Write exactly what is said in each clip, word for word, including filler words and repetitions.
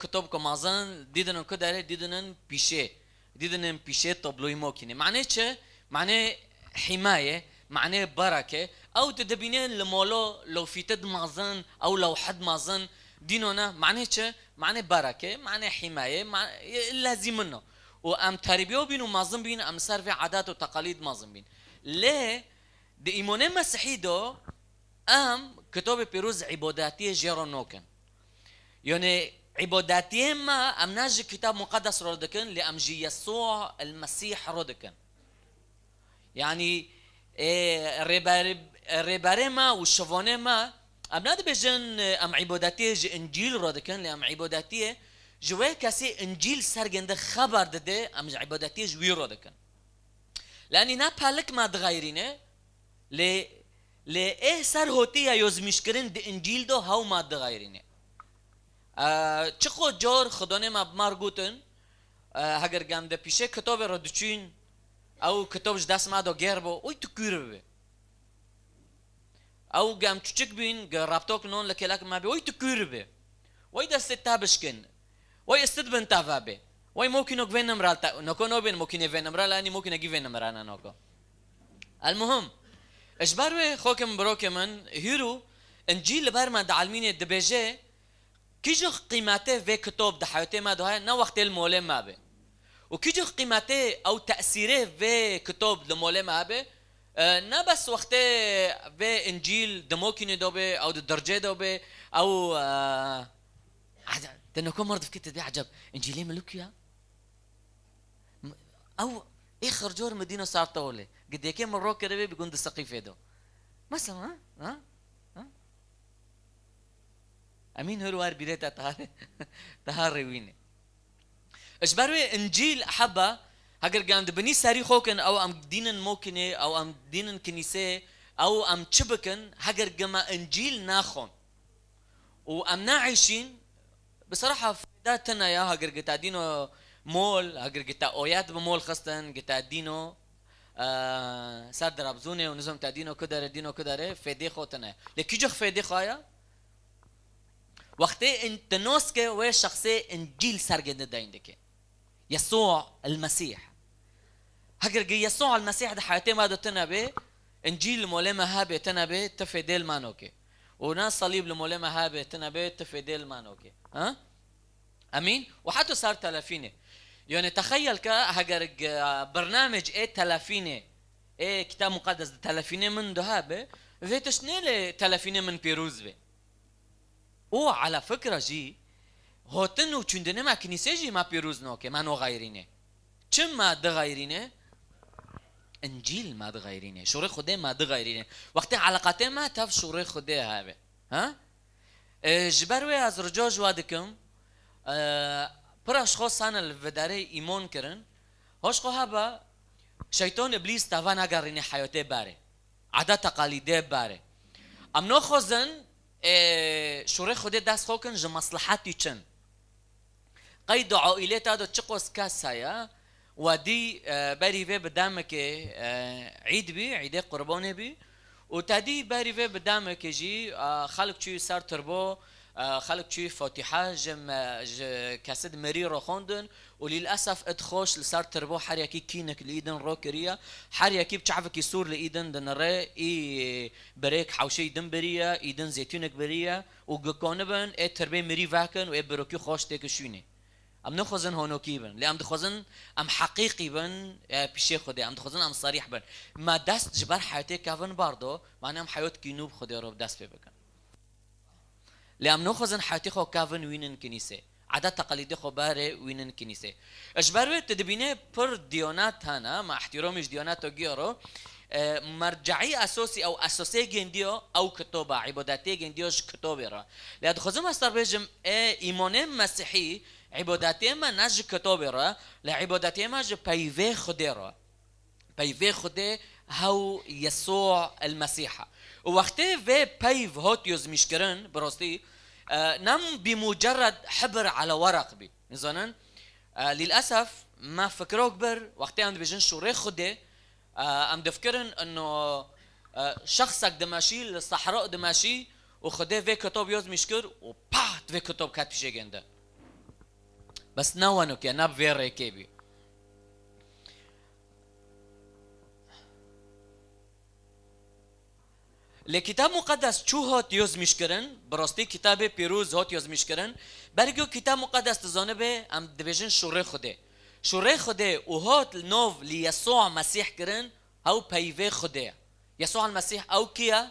kitobko mazin, dîdinin ku derê, dîdinin pîşê. Dîdinin pîşê tabloyî mokînê. Manê çi? Manê hîmaye, manê barake. Ew tu dibînê li molo lewfîtid mazin, ew lewhid mazin, dîno ne. Manê çi? Manê barake, manê hîmaye, ma-, lazîmin o. Û em terbiyo bîn û mazin bîn, em ser vê adat û teqalîd mazin bîn. Lê di îmonê mesihî de em kitobê pîroz îbadatiyê jê re nokin. Yanî îbadatiyê me em ne ji Kitab Muqeddes re dikin, lê em ji Yesû el Mesîh re dikin. Yanî, e, rêber-, rêberê me û şivanê me, em ne dibêjin, e, em îbadatiyê ji Încîl re dikin, lê em îbadatiyê ji wê kesê Încîl ser gende xeber dide, em ji îbadatiyê ji wî re dikin. Lê enî ne pelik me dixeyrîne, lê, lê ê ser hotî ya yozmîşkirin di Încîl de hew me dixeyrîne. E, çiqo cor xidonê me bi me re gotin, e, heger gem de pîşê kitobê re diçûn, ew kitob ji dest me de gêr bo, oy tu kûr bibe. Ew gem çuçik bîn, ge raptok non li kêlek me bê, oy tu kûr bibe. Oy destê te bişkin. Oy istit bin te ve bê. Oy mokînok vê nimral te, noko nobên mokînê vê nimral, enî mokînekî vê nimrane noko. El muhim. Ji ber wê xokim birokê min, hîro, Încîl li ber me dielmînê dibêje, Kî jix qîmetê vê kitob di heyatê me de heye, ne wextê li molê me be. Û kî jix qîmetê ew tesîrê vê kitob li molê me hebe, e, ne bes wextê vê Încîl di mokînê de be, ew di dircê de be, ew, e, ece-, te noko mir difkê te dibê eceb, Încîlê min li ku ya? M-, ew ê xircor min dîno ser tewlê. Gidêkê min ro kiribê bi gund di seqîfê de. Mesela, ha? Ha? Ha? Emîn hûr wer bîrê te tare, te ha rêwîne. Ji ber wê Încîl heba, heger gem di binî serî xwe kin, ew em dînin mokinê, ew em dînin kinîsê, ew em çi bikin, heger gema Încîl naxon û em naîşîn, bi seraha fêda tine ya, heger gita dîno mol, heger gita oyet bi mol xistin, gita dîno, e, ser Trabzonê û nizam te dîno ku dere, dîno ku dere, fêdê xwe tine. Lê kî cix fêdê xwe ya? Wextê in-, te noske wê şexsê Încîl sergende deyn dike. Yesû el Mesîh. Heger gi Yesû el Mesîh di heyatê me de tine bê, Încîl li molê me hebe tine bê, ti fêdê li me noke. Û na salîb li molê me hebe tine bê, ti fêdê li me noke. Ha? Emîn? Û heta ser telefînê. Yani texeyel ke heger g-, bernamec ê telefînê, ê Kitab Muqeddes di telefînê min de hebe, vê tişt nê lê telefînê min pîroz be. Û ala fikra jî, hotin û çûndinê me kinîsê jî me pîroz noke, me noxeyrîne. Çi me dixeyrîne? Încîl me dixeyrîne. Şûrê Xwedê me dixeyrîne. Wextê eleqatê me tev şûrê Xwedê hebe. Ha? E, ji ber wê ez rica ji we dikim, e, pira ji xwe sane li vê derê îmon kirin. Hoş xwe hebe, şeytan îblîs teva negerîne heyatê berê. Ada teqalîdê berê. Em naxwazin, e, şûrê Xwedê dest xwe kin ji meslehetî çin. Qey di aîlê te de çiqas kes heye, we dî, e, berî vê bi demekê, e, îd bî, îdê qurbanê bî û te dî berî vê bi demekê jî, e, xelk çûyî ser tirbo, e, xelk çûyî Fatîhe ji me-, ji kesê di mirî re xwendin û lîlesef id xweş li ser tirbo her yekî kînik li îdin ro kiriye, her yekî bi çavekî sor li îdin dinire, î birêk hewşeyî din biriye, îdin zeytûnek biriye û gikonibin ê tirbê mirî vekin û ê birokî xweş têkişûnê. Em nexwazin honokî bin, lê em dixwazin em heqîqî bin, e, pîşê Xwedê. Em dixwazin em serîh bin. Me dest ji ber heyatê kevin bardo, mane em heyotkî nû bi Xwedê re bi dest pê bikin. Lê em nexwazin heyatê xwe kevin wînin kinîsê. Edet teqelîdê xwe berê wînin kinîsê. Ji ber wê tu dibînê pir diyonat hene, me ihtiramî ji diyonato giya re, e, merceî esosî ew esosê gêndiyo, ew kitoba, îbadetê gêndiyo ji kitobê re. Lê dixwazim ez te bêjim, ê îmanê mesihî, îbadetê me ne ji kitobê re, lê îbadetê me ji peyvê Xwedê re. Peyvê Xwedê hew Yesû el Mesîh e. Û wextê vê peyv hot yozmîşkirin, bi rastî, e, nem bi mucerred hibir ala weraq bî. Nizanin, e, lîlesef me fikrok bir, wextê em dibêjin şûrê Xwedê, e, em difikirin ino, e, şexsek dimeşî, li sehra dimeşî û Xwedê vê kitob yozmîş kir û pat vê kitob ket pişê gênde. Bes ne weno ke, ne bi vê rêkê bî. Lê Kitab Muqeddes çû hot yozmîşkirin? Bi rastî Kitabê Pîroz hot yozmîşkirin. Bergo Kitab Muqeddes dizanibe, em dibêjin şûrê Xwedê. Şûrê Xwedê û hot nov li Yesûa Mesîh kirin, ew peyvê Xwedê ye. Yesûa Mesîh ew kî ye?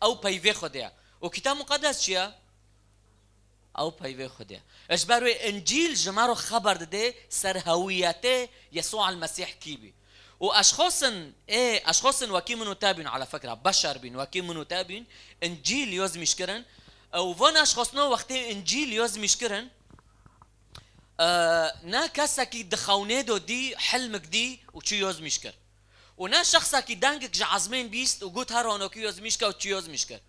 Ew peyvê Xwedê ye. Û Kitab Muqeddes çi ye? Ew peyvê Xwedê ye. Ji ber wê Încîl ji me re xeber dide ser hewiyetê Yesûa Mesîh kî bî. Û eşxosên, ê, eşxosên wekî min û te bîn, ala fikra, beşer bîn, wekî min û te bîn, Încîl yozmîş kirin. Û van eşxosno wextê Încîl yozmîş kirin, e, ne kesekî di xewnê do dî, hilmik dî û çi yozmîş kir. Û ne şexsekî dengek ji ezmên bîst û got, "Her hanokî yozmîş ke" û çi yozmîş kir.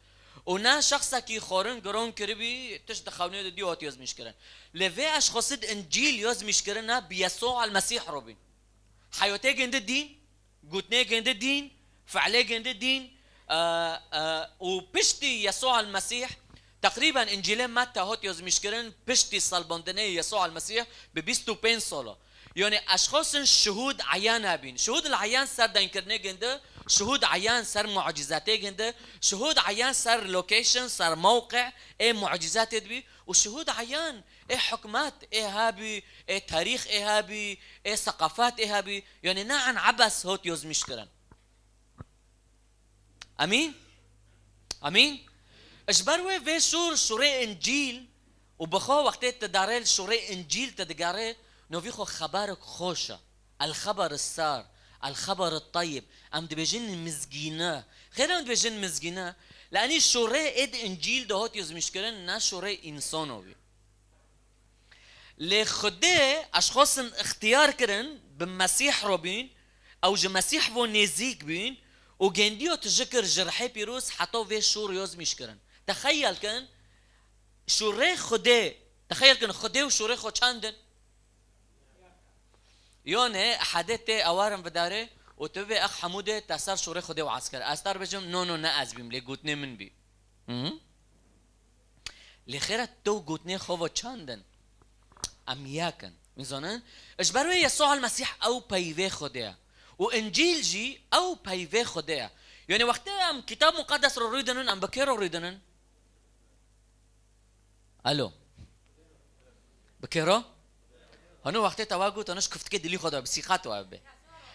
Û ne şexsekî xwarin giron kiribî, tişt di xewnê de dî hat yozmîş kirin. Lê vê eşxosî di Încîl yozmîş kirine bi Yesûa Mesîh re bîn. Heyatê gindi dîn, gotinê gindi dîn, fiilê gindi dîn, e, e, û piştî Yesûa Mesîh, teqrîben Încîlê Metta hat yozmîş kirin, piştî salbandinê Yesûa Mesîh bi bîst û pênc sala. Yanî eşxosên şuhûd eyan hebîn. Şuhûd el eyan ser deynkirinê gindi, şuhûd eyan ser mucîzetê gindi, şuhûd eyan ser location, ser mewqe ê mucîzetê dibî û şuhûd eyan ê hikmet ê hebî, ê tarîx ê hebî, ê seqafet ê hebî. Yanî ne en ebes hot yozmîş kirin. Amîn? Amîn? Ji ber wê vê şûr, şûrê Încîl û bi xwe wextê tu darê li şûrê Încîl tu digerê, novî xwe xeberek xweş e. El xeber sar, el xeber tayib. Em dibêjin mizgîne. Xêr em dibêjin mizgîne. Li enî şûrê ê di Încîl de hot yozmîşkirin, ne şûrê însano bî. Lê Xwedê eşxosên ixtiyar kirin, bi Mesîh re bîn, ew ji Mesîh vo nêzîk bîn û gendiyo tije kir ji rihê pîroz heta vê şûr yozmîş kirin. Texeyel kin, şûrê Xwedê, texeyel kin Xwedê û şûrê xwe çend in? Yone, ehedê tê ewarin vidarê û tu bê ex hemû dê te ser şûrê Xwedê waz kir. Ez te re bêjim, no, no, ne ez bîm, lê gotinê min bî. Hı hı. Lê xêra tu gotinê xwe ve çand in? Em yek in. Min zanin? Ji ber wê Yesûa Mesîh ew peyvê Xwedê ye. Û Încîl jî ew peyvê Xwedê ye. Yanî wextê em Kitab Muqeddes re rûdinin, em bi kê re rûdinin? Alo. Bi kê re? Hano wextê te wa got, hano ji kuftikê dilî xwe de bi sîqat wa bibe.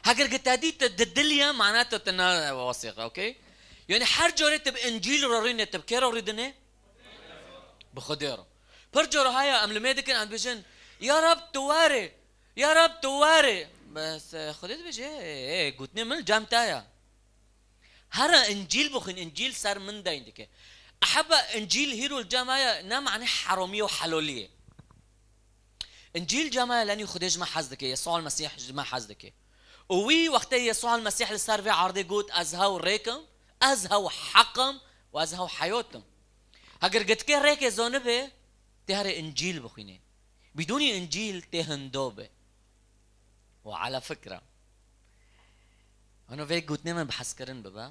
Heger gi te dî te di dilî ye, mana te te na wasiq, okey? Yanî her carê te bi Încîl re rûnê, te bi kê re rûdinê? Bi Xwedê re. Pir cara haya em li me dikin, em dibêjin, "Ya Rab, tu warê, ya Rab, tu warê." Bes, e, Xwedê dibêje, "Ê, ê, gotinê min li cem te ye." Here Încîl bixwîn, Încîl ser min deyn dike. Eheba Încîl hîro li cem me ye, ne manê heramiyê û heloliyê. Încîl cem me ye, lenî Xwedê ji me hez dike, Yesûa Mesîh ji me hez dike. Û wî wextê Yesûa Mesîh li ser vê erdê got, "Ez hew rêk im, ez hew heq im û ez hew heyat im." Heger gitikê rêkê zanibe, tê here Încîl bixwîne. Bidûnî Încîl tê hindo be. Û ala fikra. Hano vê gotinê min bi hezkirin bibe.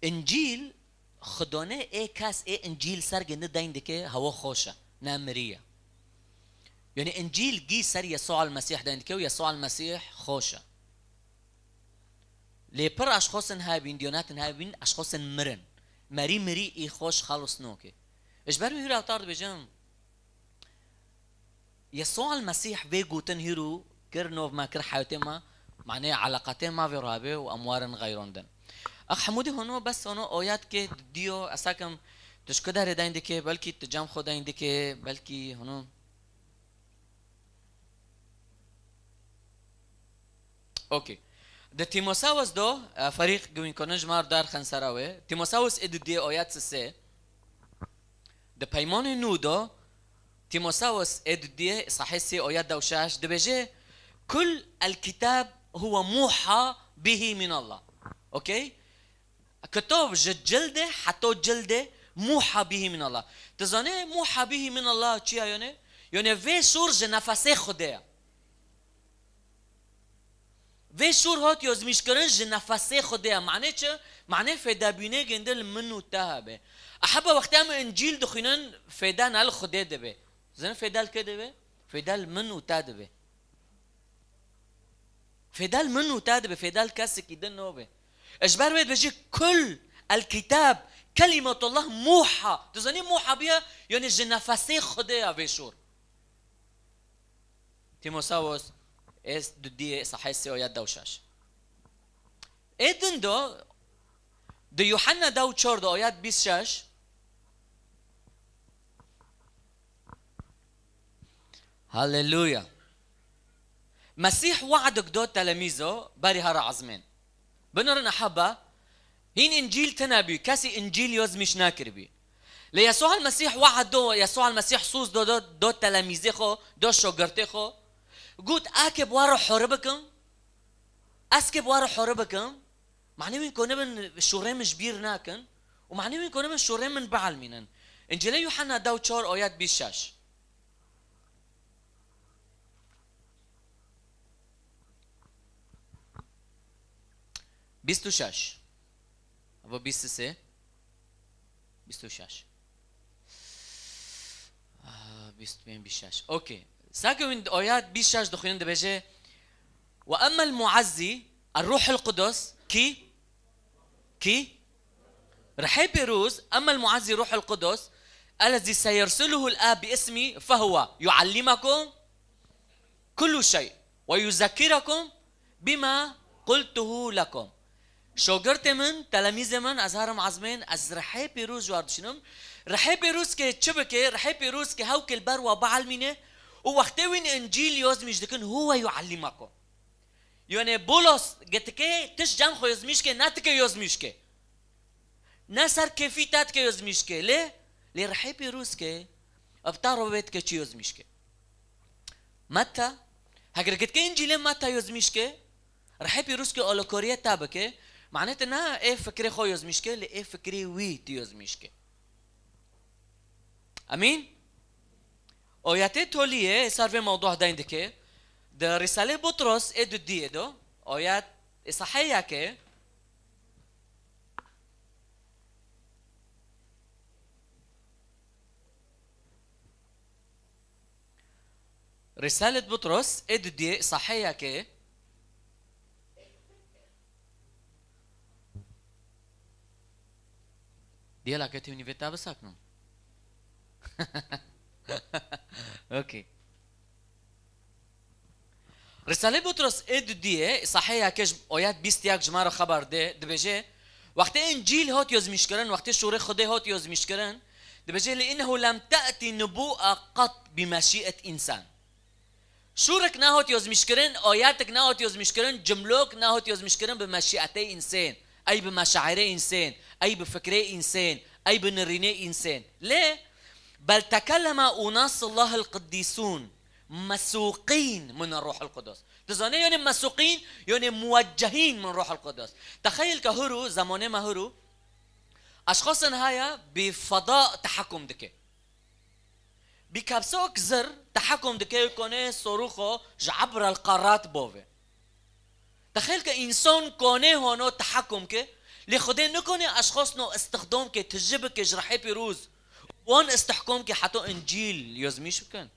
Încîl, xidone ê kes ê Încîl ser gindi deyn dike, hewa xweş e, ne mirî ye. Yanî Încîl gî ser Yesûa Mesîh deyn dike û Yesûa Mesîh xweş e. Lê pir eşxosên hebîn, diyonetin hebîn, eşxosên mirin. Merî mirî î xweş xelis noke. Ji ber wî hîra tar dibêjim, Yesûa Mesîh vê gotin hîrû kir, nov me kir heyatê me, manê eleqetê me vê rabe û em warin xeyrandin. Ex hemûdî hono bes hono oyet ke diyo esakim tu ji ku derê deyn dike, belkî tu cem xwe deyn dike, belkî hono. Okey. Di Tîmosawos do, e, ferîq giwîn konin ji mar derxin sera wê. Tîmosawos ê dudiyê oyet sisê. Di peymanê nû do, Tîmosawos ê dudiyê sahê sê oyet dew şeş dibêje, "Kul el kitab huwa muha bihi min Allah." Okey? Kitov ji cildê heta cildê muha bihi min Allah. Tu zanê muha bihi min Allah çi ya yone? Yone vê şûr ji nefesê Xwedê ye. Vê şûr hat yozmîşkirin ji nefesê Xwedê ye. Manê çi? Manê fêdebînê gênde li min û te hebe. Eheba wextê em Încîl dixwînin, fêde ne li Xwedê dibe. Dizanî fêda li kê dibe? Fêda li min û te dibe. Fêda li min û te dibe, fêda li kesekî din nabe. Ji ber wê dibêje kul el kitab kelimetullah muha. Dizanî muha bûye, yanî ji nefesê Xwedê ya vê şor. Tîmosawos ê dudiyê sehê sê oya dew şeş. Ê din do, di Yuhanna dew çar de oya bîst şeş. Haleluya. Mesîh we'dik do telemîzo berî hara ezmên. Binirin ehebba, hîn Încîl tine bî, kesî Încîl yozmîş nekiribî. Lê Yesûa Mesîh we'd do, Yesûa Mesîh sûz do, do, do telemîzê xwe, do şogirtê xwe. Got, eke bi we re hûr bikim, ez ke bi we re hûr bikim, manê wîn konibin şûrê min ji bîr nakin û manê wîn konibin şûrê min bielmînin. Încîlê Yuhanna dew çar ayet bîst şeş. Bîst û şeş. Ava bîst û sê. Bîst û şeş. Ah, bîst û pênc, bîst û şeş. Okey. Sake wîn ayet bîst û şeş dixwînin dibêje, "Ve emmel muazzi, er ruhul qudus, ki, ki, Rihê Pîroz, emmel muazzi ruhul qudus, ellezî seyersiluhul ab bi ismi, fehuve yuallimakum." Kullu şey ve yuzekkirekum bima qultuhu lekum. Şogirtê min, telemîzê min, ez herim ezmên, ez rihê pîroz ji war dişinim. Rihê pîroz ke çi bike, rihê pîroz ke hewkê li ber wa bielmîne û wextê wîn Încîl yozmîş dikin, huve yuallimakum. Yanî Bolos gitike, tişt cem xwe yozmîş ke, ne tike yozmîş ke. Ne ser kêfî te dike yozmîş ke, lê, lê rihê pîroz ke, ev ta rovê dike çi yozmîş ke. Meta, heger gitke Încîlê Meta yozmîş ke, rihê pîroz ke alokoriye te bike, manê te ne ê fikrê xwe yozmîş ke, lê ê fikrê wî tu yozmîş ke. Emîn? Oyetê toliyê sar vê mewduh deyn dike, di Rîsalê Butros ê dudiyê do, oyet ê saheyeke, Rîsalet Butros ê dudiyê saheyeke. Diyela ke tevnî vê te bisakno. Okey. Rîsalê Butros ê dudiyê, saheyeke ji oyet bîst yek ji me re xeber de, dibêje, wextê Încîl hot yozmîşkirin, wextê şûrê Xwedê hot yozmîşkirin, dibêje, "Li innehu lem te'ti nubu'a qat bi meşi'et insan." Şûrik nehot yozmîşkirin, oyetik nehot yozmîşkirin, cimlok nehot yozmîşkirin bi meşi'etê insên, ey bi meşairê insên, ey bi fikrê insên, ey bi nirînê insên. Lê, "Bel tekelleme unasullahil qidîsûn, mesûqîn min ruhil qudus." Dizane, yanî mesûqîn, yanî muweccehîn min ruhil qudus. Texeyil ke huru, zemanê me huru, eşxasin haya bi feda tehekum dike. Bi kapsok zir tehekum dike, konê sorûxo ji ebrel qarat bove. Texeyil ke însan konê hono tehekum ke, lê Xwedê nikone eşxasno istixdam ke, tiji bike ji rihê pîroz. Wan istihkam ke heto Încîl yozmîş bikin.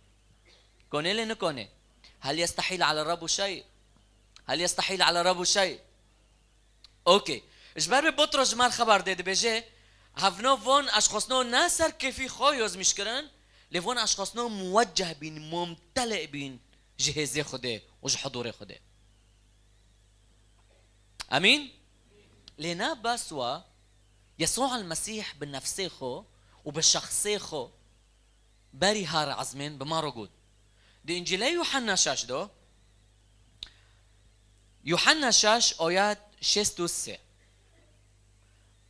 Konê lê nikone. Hel yestehîl ala Rebu şey? Hel yestehîl ala Rebu şey? Okey. Ji ber vê Butros ji me re xeber dê, dibêje, hevno von eşxasno ne ser kêfî xwe yozmîş kirin, lê von eşxasno muwecceh bîn, mumtele bîn ji hêzê Xwedê û ji hudurê Xwedê. Emîn? Lê ne bes wa, Yesû el Mesîh bi nefsê xwe û bi şexsê xwe berî har ezmên bi me re got. Di Încîlê Yuhanna şeş do, Yuhanna şeş, oyat şêst û sê.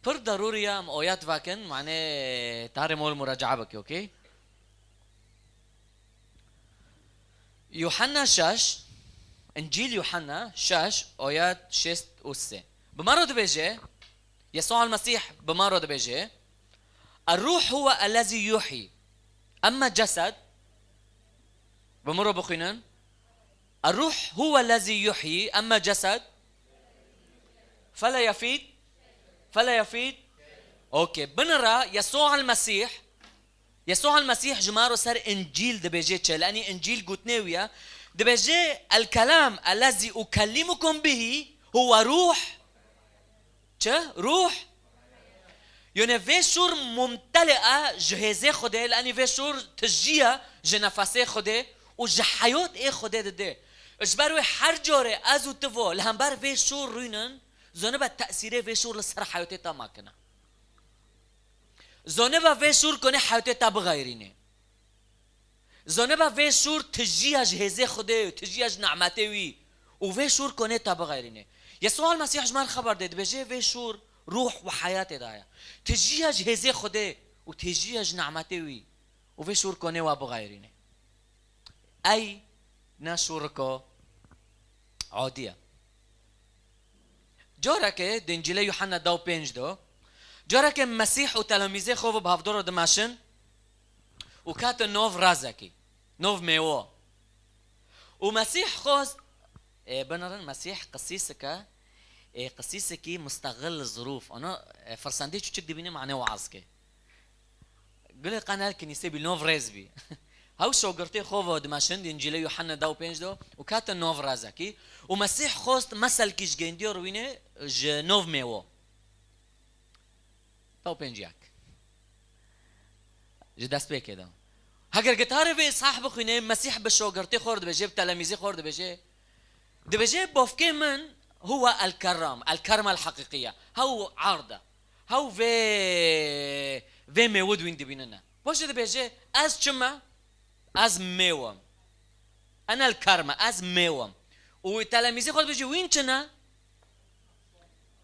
Pir derûrî ye em oyat vekin, manê tarê mol muracae bike, okey? Yuhanna şeş, Încîl Yuhanna şeş, oyat şêst û sê. Bi me re dibêje, Yesû el Mesîh bi me re dibêje, "Er-ruh huwe ellezî yuhyi, emme cesed." Bi min re bixwînin. "Er-ruh huwe ellezî yuhyi, emme cesed fele yefîd, fele yefîd." Okey, binira Yesû el Mesîh Yesûa el-Mesîh ji me re ser Încîl dibêje çi? Lanî Încîl gotinê wî ye. Dibêje, "El-kelam ellezî ukellimukum bihî huwe ruh." Çi? Ruh. Yone vê şûr mumtele e ji hêzê Xwedê, lanî vê şûr tijî ye ji nefesê Xwedê û ji heyot ê Xwedê dide. Ji ber wê her carê ez û tu vo li hember vê şûr rûnin, zonibe tesîrê vê şûr li ser heyotê te makine. Zonibe vê şûr konê heyotê te bixeyrînê. Zonibe vê şûr tijî ye ji hêzê Xwedê, tijî ye ji nimetê wî û vê şûr konê te bixeyrînê. Yesûa el-Mesîh ji me re xeber dê, dibêje vê şûr ruh û heyatê de ye. Tijî ye ji hêzê Xwedê û tijî ye ji nimetê wî û vê şûr konê we bixeyrînê. Ey ne şûriko adî ye. Careke di Încîlê Yuhanna da û pênc de, careke Mesîh û telemîzê xwe bi hevdor re dimeşin û kete nov rezekî, nov mêwe. Û Mesîh xwest, ê, binirin Mesîh qisîsik e, ê, qisîsikî musteqil li zirûf. Ana, ê, firsendê çûçik dibîne mane waaz ke. Gulê qenel kinîse bî, nov rêz bî. Hew şogirtê xwe ve dimeşin, di Încîlê Yuhanna da û pênc de û kete nov rezekî. Û Mesîh xwest meselkî ji gêndî re wîne ji nov mêwe. Da û pênc yek. Ji destpêkê de. Heger gitarê vê îshah bixwîne, Mesîh bi şogirtê xwe re dibêje, bi telemîzê xwe re dibêje, Dibêje, "Bavkê min huwe el-keram, el-kerma el-heqîqiye." Hew erd e. Hew vê, vê mêwe di wîn dibînine. Paşê dibêje, "Ez çi me? Ez mêwe me. Ene el-kerma, ez mêwe me." Û telemîzê xwe dibêje, "Wîn çi ne?"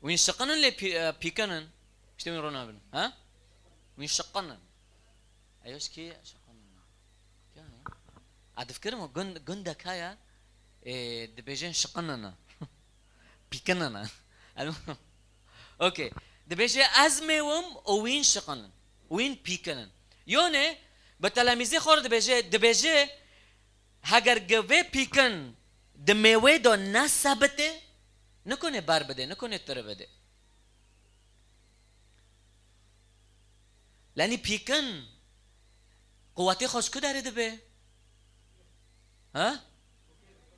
Wîn şiqin in lê pî-, e, pîkin in. Piştê wîn rûnabin. Ha? Wîn şiqin in. Eyoş kî şiqin in. Ya, ya. A, difikirim o gund-, gundek heye, e, dibêjin şiqin in. Pîkin in. Okey. Dibêje, "Ez mêwe me û wîn şiqin in. Wîn pîkin in." Yone, bi telemîzê xwe re dibêje, dibêje, Heger gi vê pîkin di mêwê de ne sebit e, nikone ber bide, nikone tiri bide. Lenî pîkin quwetê xwe ji ku derê dibe? Ha?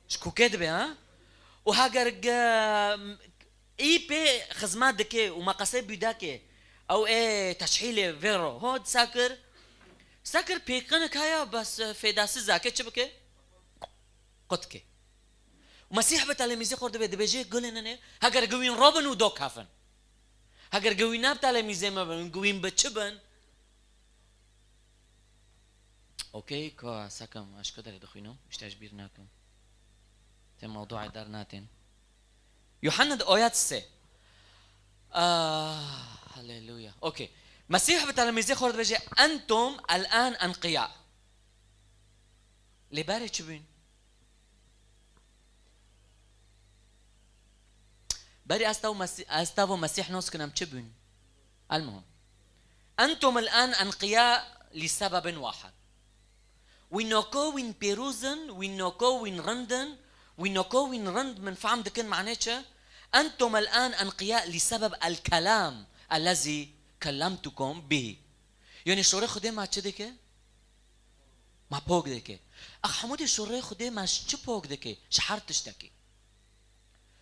Ji kûkê dibe, ha? Û heger gi-, î pê xizmet dike û meqesê bîdakê, ew ê teşhîlê vê ro, ho, disa kir, disa kir pîkinik heye, bes, e, fêdasiz e, ke çi bike? Qut ke. Û Mesîh bi telemîzê xwe dibê, dibêje, gulê nene, heger gi wîn robin û dokefin. Heger gi wîn ne bi telemîzê me bin, gi wîn bi çi bin? Okey, ka sekim, ez ji ku derê dixwînim, îşte ji bîr nakim. Te mewduê dernatên. Yuhanna di ayet sê. Ah, haleluya. Okey. Mesîh bi telemîzê xwe dibêje, "Entum el-an enqiya." Lê berê çi bûn? Berî ez tev Mesî-, ez tev û Mesîh nos kinim çi bûn? Elmuhim. Entum el-an enqiya li sebebin wahid. Wî noko wîn pêrûz in, wî noko wîn rind in, wî noko wîn rind min fehm dikin mane çi? Entum el-an enqiya li sebeb el-kelam ellezî kellemtukum bihî. Yanî şorê Xwedê me çi dike? Me pok dike. Ex hemû dê şorê Xwedê me ji çi pok dike? Ji her tiştekî.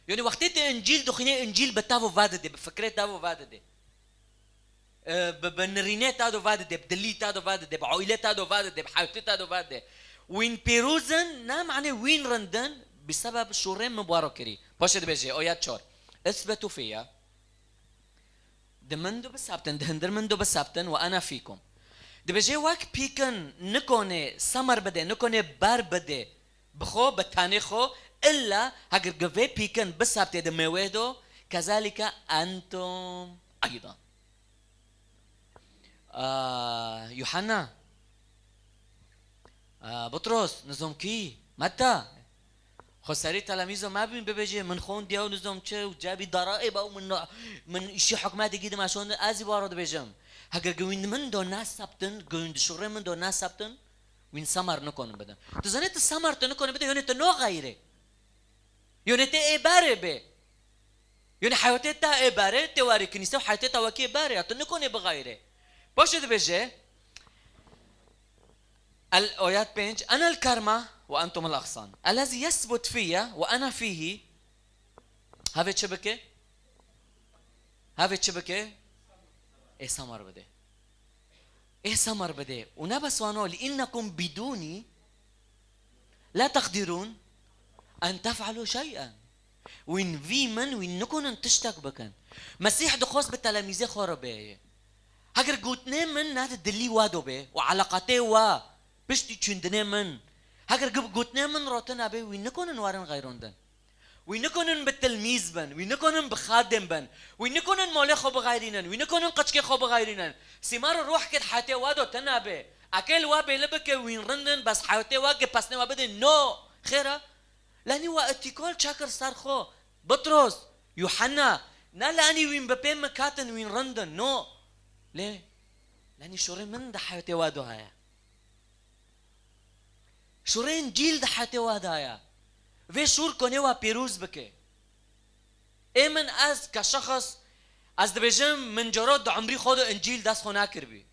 Yanî wextê te Încîl dixwînê, Încîl bi tev û vedidê, bi fikrê tev û vedidê. E, bi, bi nirînê te do vedidê, bi dilî te do vedidê, bi aîlê te do vedidê, bi hewtê te do vedidê. Wîn pêrûz in, ne mane wîn rind in, bi sebeb şorê min bi we re kirî. Paşê dibêje, ayet çar. Isbetu fiyya. Di min do bisebtin, di hundir min do bisebtin, we ene fîkum. Dibêje wek pîkin nikone semer bide, nikone ber bide, bi xwe, bi tenê xwe, illa heger gi vê pîkin bisebtê di mêwê do, kezalike entum eydan. Ah, Yuhanna. Ah, Butros, nizom kî? Metta. Xweserî telemîzo me bîn bibêje, min xwendî ew nizom çi û cebî dara ê be û min, min îşî hikmetê gî dime şon ez ê waro dibêjim. Heger gi wîn min do nesebtin, gi wîn di şûrê min do nesebtin, wîn semer nikonin bidin. Tu zanî tu semer tu nikonin bidin, yonê tu no xeyrê. Yonê te ê berê bê. Yanî heyatê te ê berê, tê warê kinîse û heyatê te wekî berê ya, tu nikonê bixeyirê. Paşê dibêje, El, ayet pênc, "Enel kerme ve entumul agsan. Ellezî yesbut fiyye ve ene fîhî." Havê çi bike? Havê çi bike? Ê semar bide. Ê semar bide. Û ne bes wano, "Li innekum bidûnî la teqdirûn en tef'elû şey'en." Wîn vî min, wîn nikonin tiştek bikin. Mesîh dixwest bi telemîzê xwe re bêye. Heger gotinê min ne di dilî we do be û eleqatê we piştî çûndinê min, heger gi-, gotinê min rotina be, wî nikonin werin xeyrondin. Wî nikonin bi tilmîz bin, wî nikonin bi xadim bin, wî nikonin molê xwe bixeyrînin, wî nikonin qeçkê xwe bixeyrînin. Sîmar û ruh kê di heyatê we do tune be. Eke li we bêli bike, wîn rindin, bes heyatê we gi pesnê we bidin. No! Xêr e? Lenî we îtîkol çekir ser xwe. Bitros, Yuhanna, ne lenî wîn bi pê min katin, wîn rindin. No! Lê, lenî şûrê min di heyatê we do heye. Şûrê Încîl di heyatê we de ye. Vê şûr konê we pîroz bike. Ê min, ez ke şexs, ez dibêjim, min coro di umrî xwe de Încîl dest xwe nekiribî.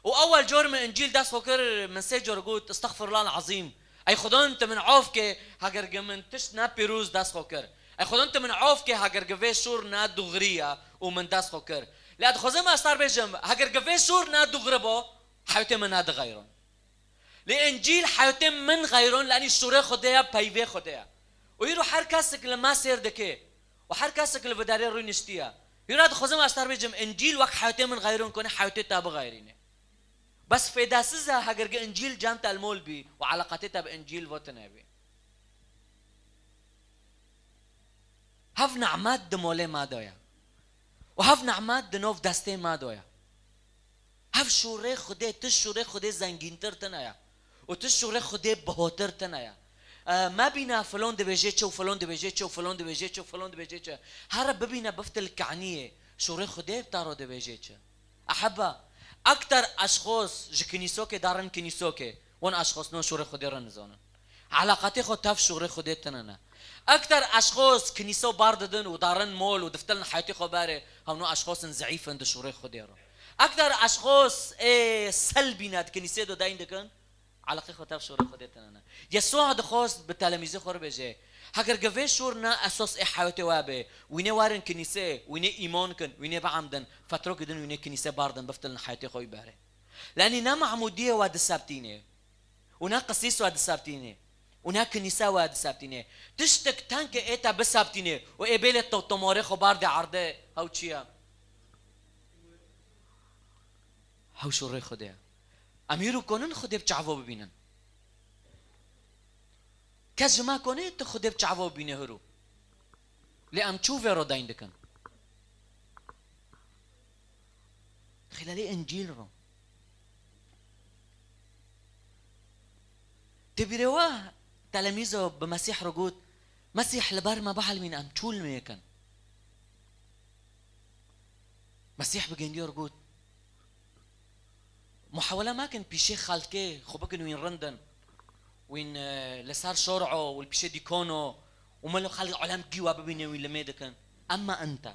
Û ewel cor min Încîl dest xwe kir, min sê cor got, "Estexfirullah el-Azîm. Ey Xudan, tu min af ke, heger gi min tişt ne pîroz dest xwe kir. Ey Xudan, tu min af ke, heger gi vê şûr ne dûxrî ye û min dest xwe kir." Lê ez dixwazim ez te bêjim, heger gi vê şûr ne dûxrî bo, heyatê min ne dixeyron. Lê Încîl heyatê min xeyron, lenî şûrê Xwedê ye, peyvê Xwedê ye. Û îro her kesek li me sêr dike û her kesek li vê derê rûniştiye. Îro dixwazim ez te bêjim, Încîl wek heyatê min xeyron kone, heyatê te bixeyrîne. Bes fêdesiz e heger gi Încîl cem te li mol bî û eleqatê te bi Încîl ve tune bî. Hev nimet di molê me de ye. Û hev nimet di nav destê me de ye. Hev şûrê Xwedê, tu şûrê Xwedê zengîntir tune ye. Û tu şûrê Xwedê bihotir tune ye. E, mebîne filon dibêje çi û filon dibêje çi û filon dibêje çi û filon dibêje çi. Here bibîne biftil kaniyê. Şûrê Xwedê bi te re dibêje çi. Ehebba, ekter eşxos ji kinîsokê darin kinîsokê. Wan eşxos no şûrê Xwedê re nizanin. Eleqatê xwe tev şûrê Xwedê tine ne. Ekter eşxos kinîso bar didin û darin mol û diftilin heyatê xwe berê, hewno eşxosin zeîf in di şûrê Xwedê re. Ekter eşxos ê selbî ne di kinîsê de deyn dikin, eleqê xwe tev şûrê Xwedê tine ne. Yesûa dixwest bi telemîzê xwe re bêje, heger gi vê şûr ne esos ê heyatê we be, wînê werin kinîsê, wînê îman kin, wînê biemdin, fetrokê din wînê kinîsê bar din, biftilin heyatê xwe wî berê. Lenî ne Mehmûdiyê we disebtînê. Û ne qisîs we disebtînê. Û ne kinîse we disebtînê. Tiştek tenke ê te bisebtînê û ê bêlê to-, tomarê xwe bardê erdê. Hew çi ye? Hew şûrê Xwedê ye. Em îro konin Xwedê bi çavo bibînin. Kes ji me konê tu Xwedê bi çavo bibîne hiro. Lê em çû vê re deyn dikin. Xîlalê Încîl re. Tê bîrê we telemîzo bi Mesîh re got, "Mesîh, li ber me bihelmîn, em çû li me kin." Mesîh bi gendiyo re got, "Muhewele mekin, pîşê xelkê xwe bikin wîn rindin, wîn, e, li ser şor'o û li pîşê dîkono û mil û xelk alem gî we bibîne wîn li mê dikin. Emma ente."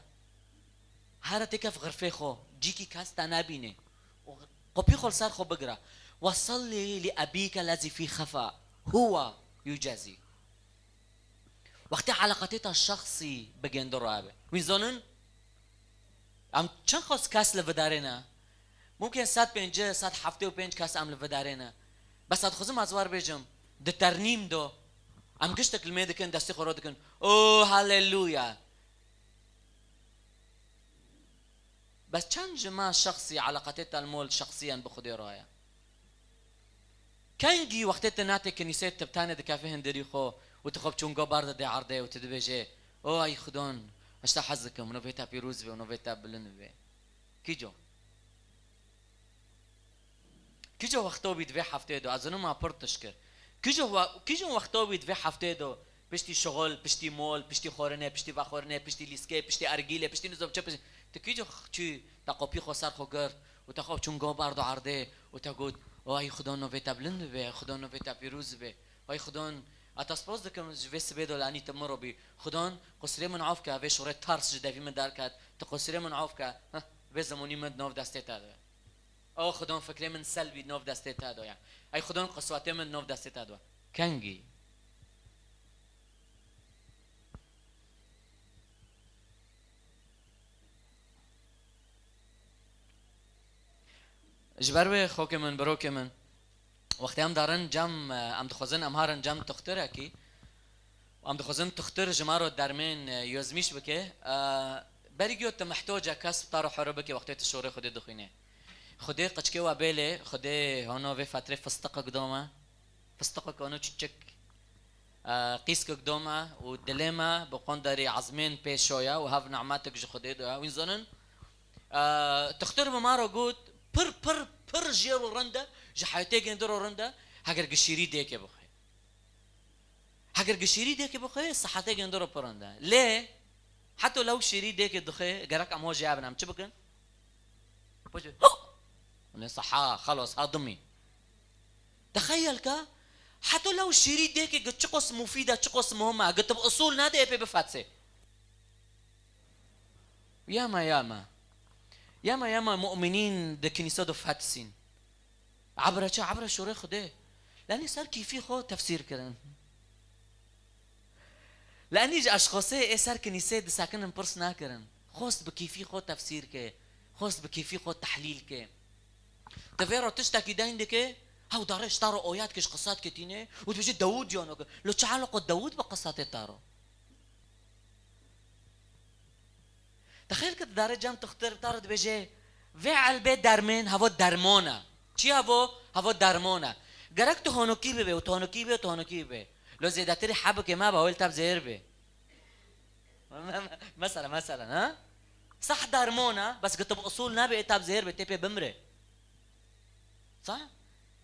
Here têkef xirfê xwe, cîkî kes te nebîne. Û qopî xwe li ser xwe bigire. "Ve sallî li ebîke lezî fî xefa, huwa yucezî." Wextê eleqetê te şexsî bi gêndî re hebe. Wîn zonin? Em çend xwest kes li vidarê ne? Mumkin sed pêncî, sed heftê û pênc kes em li vidarê ne. Bes ez dixwazim ez wer bêjim, di ternîm do, em giştek li mê dikin, destê xwe ro dikin. O, haleluya! Bes çend ji me şexsî, eleqetê te li mol şexsî yên bi Xwedê re ye? Kengî wextê tu natê kinîsê, tu bi tenê dikefî hundirî xwe û tu xwe bi çûngo ber didê erdê û tu dibêjê, "O ey Xwedon, ez te hez dikim, navê te pîroz be û navê te bilind be." Kîco? Kîco wexto bî di vê heftê de, ez û ma pir tişt kir. Kîco we-, kîco wexto bî di vê heftê de, piştî şixul, piştî mol, piştî xwarinê, piştî vexwarinê, piştî lîskê, piştî ergîlê, piştî nizam çi, piştî, tu kîco çû, te qopî xwe ser xwe girt û te xwe çûn go bardo erdê û te got, "O ey Xwedon, navê te bilind bibe, ey Xwedon, navê te pîroz bibe. Ey Xwedon, ez te spas dikim ji vê sibê de lanî tu min re bî. Xwedon, qusirê min af ke, vê şorê ters ji devî min derket, tu qusirê min af ke, heh, vê zimonî min di nav destê te de." O Xwedon fikrê min selbî nov destê te do ya. Ey Xwedon qiswetê min nov destê te do. Kengî. Ji ber wê xokê min, birokê min, wextê em darin cem, em dixwazin em harin cem tuxtirekî, em dixwazin tuxtir ji me re dermên, e, yozmîş bike, e, berî giyo tu mihtoca kes bi te re here bike wextê tu şorê Xwedê dixwînê. Xwedê qiçkê we bêlê, Xwedê hono vê fetrê fistiqek do me. Fistiqek hono çiçik, e, qîskek do me û dilê me bi qonderî ezmên pê şoya û hev nimetek ji Xwedê do ya. Wîn zanin, e, tuxtir bi me re got, pir, pir, pir jê re rind e, ji heyetê gêndî re rind e, heger gişîrî dêkê bixwe. Heger gişîrî dêkê bixwe, sihetê gêndî re pir rind e. Lê, heto lew şîrî dêkê dixwe, gerek em hojê hebin, em çi bikin? Piştî, ne saha, xelos, ha dimî. Texeyel ke, heto lew şîrî dêkê gi çiqos mufîd e, çiqos muhim e, gi tu bi usul nade ê pê bifetsê. Yama, yama. Yama, yama mu'minîn di kinîse de fetsîn. Ebra çi? Ebra şorê Xwedê. Lenî ser kîfî xwe tefsîr kirin. Lenî ji eşxosê ê ser kinîsê disekinin pirs nakirin. Xwest bi kîfî xwe tefsîr ke. Xwest bi kîfî xwe tehlîl ke. Ti vê re tiştekî deyn dike, hew dare ji te re oyat ke ji qisat ke tîne û dibêje Dawûd yano ke. Lo çi eloqo Dawûd bi qisatê te re? Texeyl ke didare cem tuxtir, te re dibêje, vê elbê dermên hevo dermon e. Çi hevo? Hevo dermon e. Gerek tu honokî bibe û tu honokî bibe û tu honokî bibe. Lo zêdetirî hebikê me be, hol te bi zêr be. Mesela, mesela, ha? Sah dermon e, bes gi tu bi usul nebe, ê te bi zêr be, tê pê bimre. Sah?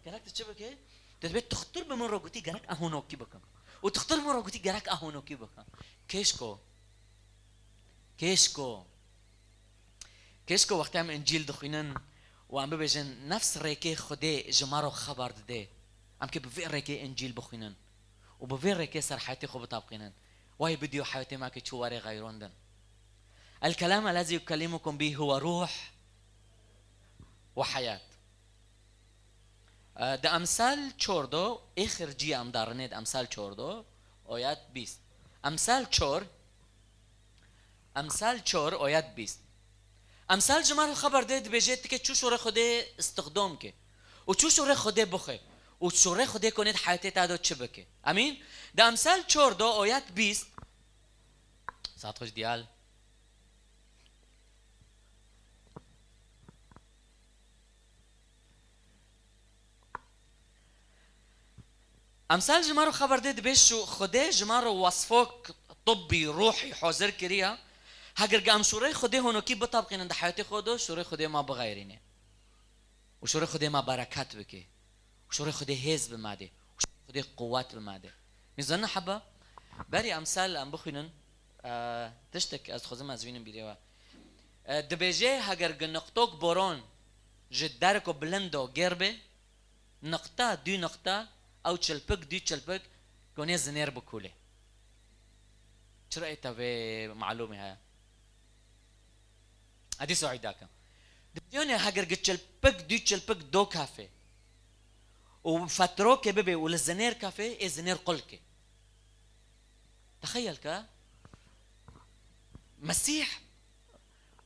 Gerek tu çi bike? Tu dibê tuxtir bi min re gotî gerek ez honokî bikim. Û tuxtir min re gotî gerek ez honokî bikim. Kêşko. Kêşko. Kêşko wextê em Încîl dixwînin û em bibêjin, nefs rêkê Xwedê ji me re xeber dide. Em kê bi vê rêkê Încîl bixwînin û bi vê rêkê ser heyetê xwe biteqînin. Wayê bidiyo heyetê me kê çû warê xeyrandin. El kelam ellezî ukellimukum bî huwe ruh we heyat. E, di Emsal çor do, êxir cî em darinê di Emsal çor do, oyat bîst. Emsal çor, Emsal çor, oyat bîst. Emsal ji me re xeber dê, dibêje, ti ke çû şorê Xwedê istixdom ke. Û çû şorê Xwedê bixwe. Û şorê Xwedê konê di heyetê te do çi bike. Emîn? Di Emsal çor do, oyat bîst. Saet xweş diyal. Emsal ji me re xeber dê, dibê şu Xwedê ji me re wesfok tibbî, ruhî hozir kiriye. Heger em şûrê Xwedê honokî biteqînin di heyatê xwe de, şûrê Xwedê me bixeyrîne. Û şûrê Xwedê me bereket bike. Û şûrê Xwedê hêz bi me dê. Û şûrê Xwedê quwet bi me dê. Mîzana heba, berî emsal em bixwînin, e, tiştek ez dixwazim ez vînim bîrê we. E, dibêje, heger gi niqtok boron ji derko bilindo gêr be, niqta, dû niqta, ew çilpik, dû çilpik, gonê zinêr bikûlê. Çira ê te vê malûmê heye? Edî soîda ke. Dibêje, heger gi çilpik, dû çilpik do kafê û fetrokê bibe û li zinêr kafê, ê zinêr qulkê. Texeyel ke Mesîh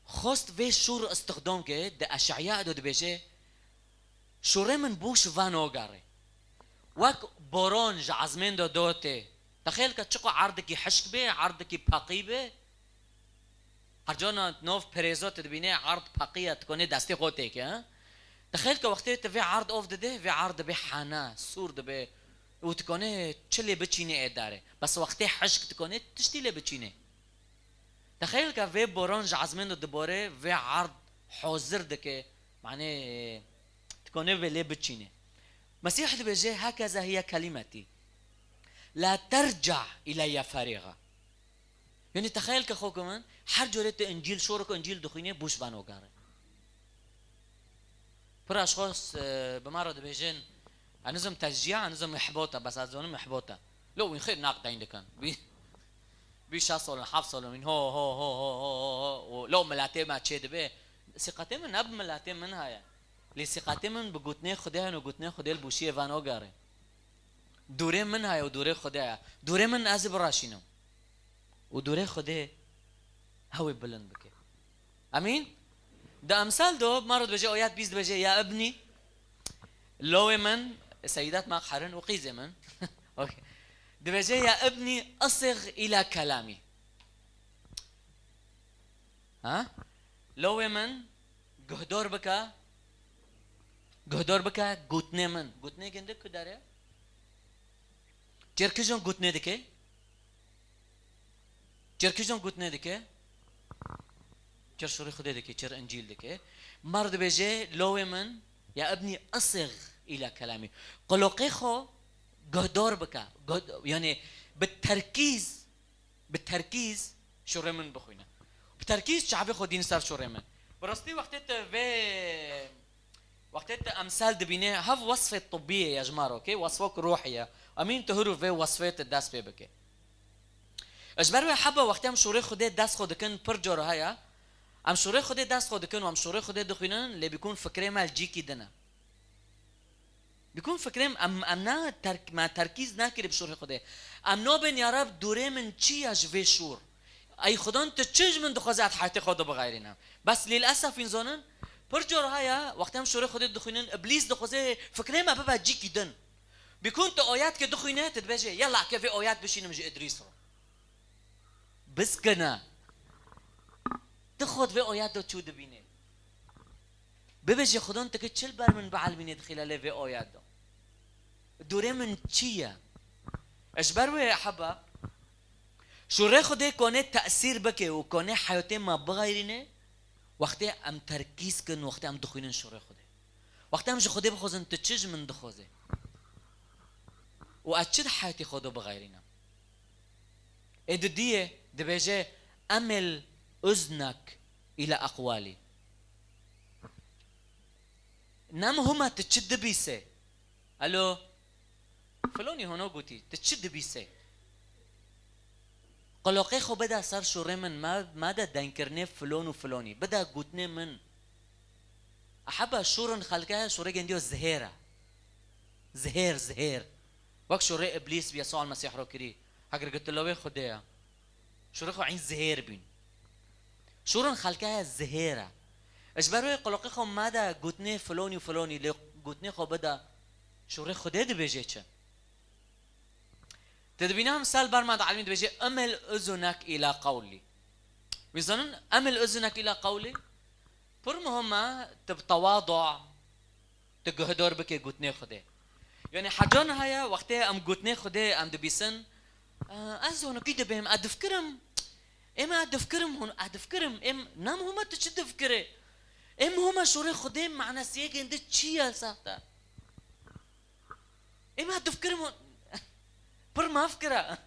xwest vê şûr istixdom ke di Eşeya do dibêje, şûrê min bû şiva nogare. Wek boron ji ezmên do dotê. Texeyel ke çiqo erdekî hişk be, erdekî peqî be. Her cana nov perêzo tu dibînê erd peqî ye, tu konê destê xwe têke, ha? Texeyel ke wextê tu vê erd ov dide, vê erd dibe hene, sûr dibe. Û tu konê çi lê biçînê ê derê. Bes wextê hişk tu konê tiştî lê biçînê. Texeyel ke vê boran ji ezmên de dibore, vê erd hozir dike. Manê tu konê vê lê biçînê. Mesîh dibêje, hekeza hiye kelimetî. La terca ileyye feriga. Yanî texeyel ke xweko min, her corê tu Încîl, şorek Încîl dixwînê, bûş vano gare. Pir aşxos, e, bi me re dibêjin, ez nizim teşciya, ez nizim ihbota, bes ez zonim ihbota. Lo wîn xêr naqdeyn dikin. Bî, bî şeş solin, heft solin, wîn ho, ho, ho, û lo miletê me çê dibe. Sîqetê min ne bi miletê min heye. Lê sîqatê min bi gotinê Xwedê hene û gotinê Xwedê li bûşiyê van ogare. Dûrê min heye û dûrê Xwedê heye. Dûrê min ez ê biraşînim. Û dûrê Xwedê hew ê bilind bike. Emîn? Di Emsal do, maro dibêje, oyat bîst dibêje, ya ibnî, lawê min, seyidat ma qerin û qîzê min. Okey. Dibêje, ya ibnî, isix îla kelamî. Ha? Lawê min, guhdor bike, guhdor bike, gotinê min. Gotinê gindik ku dere? Çêr kijon gotinê dike? Çêr kijon gotinê dike? Çêr şûrê Xwedê dike, çêr Încîl dike. Mar dibêje, lawê min, ya ibnî, isix îla kelamî. Quloqê xwe guhdor bike. Guh-, yani bi terkîz, bi terkîz şûrê min bixwîne. Bi terkîz çavê xwe dîn ser şûrê min. Bi rastî wextê tu vê, wextê tu Emsal dibîne, hev wesfê tibbî ye ya ji mar, okey? Wesfok ruhî ye. Emîn, tu hûr û vê wesfê tu dest pê bike. Ji ber wê heba wextê em şûrê Xwedê dest xwe dikin, pir cor heye. Em şûrê Xwedê dest xwe dikin û em şûrê Xwedê dixwînin, lê bikûn fikrê me li cîkî din e. Bikûn fikrê me, em, em na terk-, me terkîz nakirî bi şûrê Xwedê. Em nabên, ya Reb, dûrê min çi ye ji vê şûr? Ey Xudan, tu çi ji min dixwaze ez heyatê xwe de bixeyrînim? Bes lîlesef wîn zonin, pir cor heye, wextê em şûrê Xwedê dixwînin, Îblîs dixwaze fikrê me bibe cîkî din. Bikûn tu oyat ke dixwîne, tu dibêje, yela ke vê oyat bişînim ji Îdrîs re. Biskine. Tu xwe di vê oyat de çû dibînî. Bibêje, Xudan, tu ke çi li ber min bielmînî di xîlalê vê oyat de? Dûrê min çi ye? Ji ber wê heba, şûrê Xwedê konê tesîr bike û konê heyatê me bixeyrîne, wextê em terkîz kin, wextê em dixwînin şûrê Xwedê. Wextê em ji Xwedê bixwazin, tu çi ji min dixwaze? Û ez çi di heyatê xwe de bixeyrînim? Ê didiyê dibêje, emil uznek îla eqwalî. Ne muhim e tu çi dibîsê. Alo, filonî hono gotî, tu çi dibîsê? Qiloqê xwe bide ser şûrê min, me, me de dengkirinê filon û filonî, bide gotinê min. Eheba şûrin xelke heye, şûrê gendiyo zihêr e. Zihêr, zihêr. Wek şûrê Îblîs bi Yesûa Mesîh re kirî. Heger got tu lawê Xwedê ye. Şûrê xwe ên zihêr bîn. Şûrin xelke heye zihêr e. Ji ber wê qiloqê xwe mede gotinê filonî û filonî, lê gotinê xwe bide şûrê Xwedê dibêje çi? Te dibîne em sel ber me de elmî dibêje, "Emil uzunek îla qewlî." Wî zanin, "Emil uzunek îla qewlî." Pir muhim e, tu bi tewadu, tu guhdor bike gotinê Xwedê. Yani hecan heye, wextê em gotinê Xwedê em dibîsin, "E, ez honokî dibêm, ez difikirim. Ê me ez difikirim, hon, ez difikirim. Ê ne muhim e tu çi difikirê. Ê muhim e şûrê Xwedê manasiyê gêndi çi ye saxte." Ê me difikirim, pir maf kira.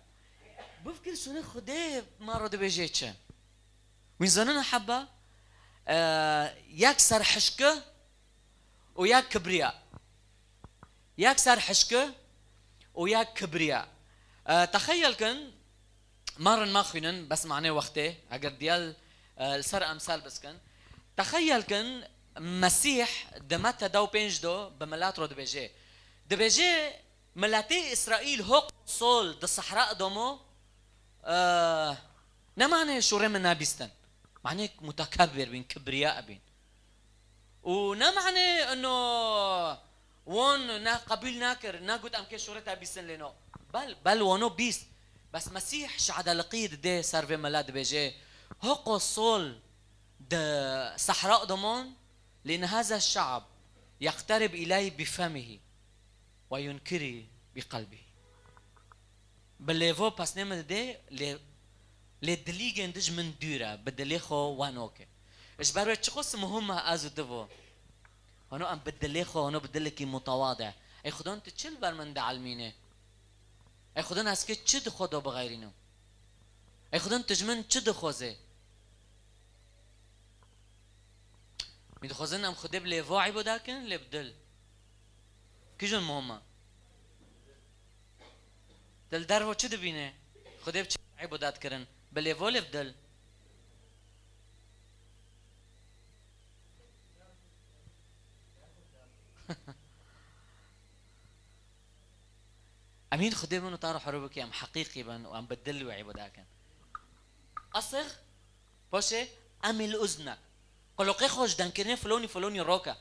Bifikir şûnê Xwedê ma re dibêje çi. Wî zanin heba, e, yek ser hişki û yek kibriya. Yek ser hişki û yek kibriya. E, texeyel kin, Ma rin ma xwînin, bes manê wextê, eger diyal, e, li ser emsal biskin. Texeyel kin, Mesîh di Mete da û pênc do bi milet ro dibêje. Dibêje, miletê Îsraîl hok sol di sehra Edomo, e, ne manê şûrê min nebîstin. Manê mutekebir bîn, kibriya bîn. Û ne manê ino won ne qebûl nakir, negot em kê şûrê te bîstin lê no. Bel, bel wano bîst. Bes Mesîh şehadeliqî dide ser vê mela dibêje, Hoko sol di sehra domon, lê nihaza şe'b yeqterib îleyh bi femihî. Ve yunkirî bi qelbî. Bi lêvo pesnê min didê, lê, lê dilî gêndi ji min dûr e, bi dilê xwe weno ke. Ji ber wê çiqas muhim e ez û divo. Hano em bi dilê xwe, hano bi dilekî mutewade. Ey Xudan tu çi li ber min dielmînê? Ey Xudan ez ke çi di xwe de bixeyrînim? Ey Xudan tu ji min çi dixwazê? Min dixwazin em Xwedê bi lêvo îbada kin, lê bi dil. Kîjan muhim e? Dil dervo çi dibîne? Xwedê bi çi îbada dikirin? Bi lêvo lê bi dil? Em hîn Xwedê min û te re hurû bike, em heqîqî bin û em bi dil wê îbade kin. Esix, paşê, em ê li uznek. Qulûqê xwe ji dengkirinê filonî filonî roke.